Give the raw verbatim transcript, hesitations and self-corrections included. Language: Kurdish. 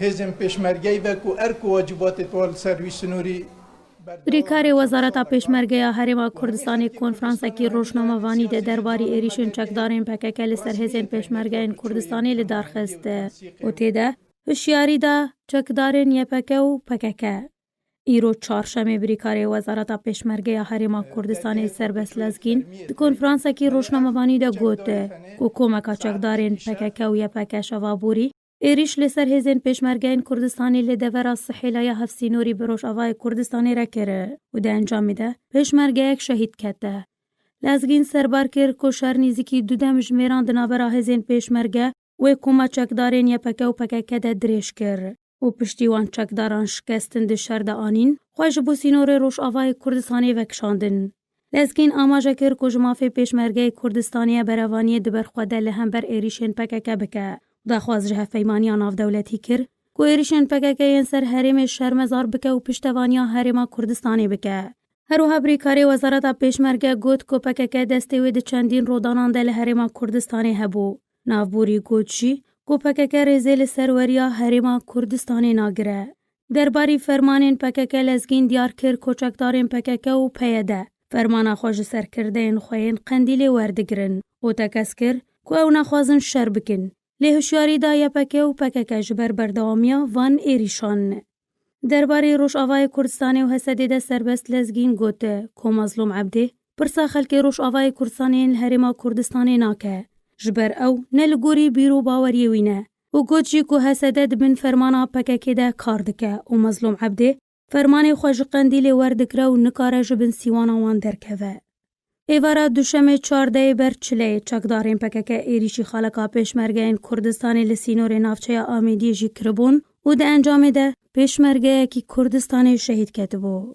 Hêzên pêşmergeyî ve ku erk û wacîbatê wan li ser wî sinorî Birîkarê Wezareta Pêşmergeya Herêma Kurdistanê konferansekî rojnamevanî de derbarî êrîşên çekdarên P K K li ser hêzên pêşmergeyên Kurdistanê li dar xist û tê de hişyarî da çekdarên Y P G û P K K. Îro çarşemê birîkarê Wezareta Pêşmergeya Herêma Kurdistanê Serbest Lezgîn di konferansekî rojnamevanî de got ku komeka çekdarên P K K û Y P G şeva borî êrîş li ser hêzên pêşmergeyên Kurdistanê li devera Sihêla ya hevsînorî bi Rojavayê Kurdistanê re kir û di encamê de pêşmergeyek şehîd kete. Lezgîn serbar kir ku şer nîzikî du dem ji mêran di navbera hêzên pêşmerge wê koma çekdarên Y P G û P K K de dirêj kir û piştî wan çekdaran şikestin di şer de anîn, xwe ji bo sînorê Rojavayê Kurdistanê vekişandin. Lezgîn amaje kir ku ji mafê pêşmergeyê Kurdistanê ya berevaniyê di ber xwe de li hember êrîşên P K K bike. Daxwaz ji hevpeymaniya navdewletî kir ku êrîşên P K K yên ser herêmê şermezar bike û piştevaniya Herêma Kurdistanê bike. Her wiha birîkarê Wezareta Pêşmerge got ku P K K destê wê di çendîn rodanan de li Herêma Kurdistanê hebû. Navborî got jî ku P K K rêzê li serweriya Herêma Kurdistanê nagire. Derbarî fermanên P K K Lezgîn diyar kir ku çekdarên P K K û P Y D fermana xwe ji serkirdeyên xwe yên Qendîlê werdigirin û tekez kir ku ew naxwazin şer bikin. Lê hişyarî da Y P G û P K K ji ber berdewamiya van êrîşan. Derbarê Rojavayê Kurdistanê û H S D'ê de Serbest Lezgîn got ku Mazlûm Ebdê pirsa xelkê Rojavayê Kurdistanê yên li Herêma Kurdistanê nake. Ji ber ew ne li gorî bîr û baweriyê wî ne û got jî ku H S D di bin fermana P K K de kar dike û Mazlûm Ebdê fermanê xwe ji Qendîlê werdigre û nikare ji bin sîwana wan derkeve. Êvara duşemê çardehê ber çileyê çekdarên P K K êrîşî xaleka pêşmergeyên Kurdistanê li sînorê navçeya Amêdiyê jî kiribûn û di encamê de pêşmergeyekî Kurdistanê şehîd ketibû.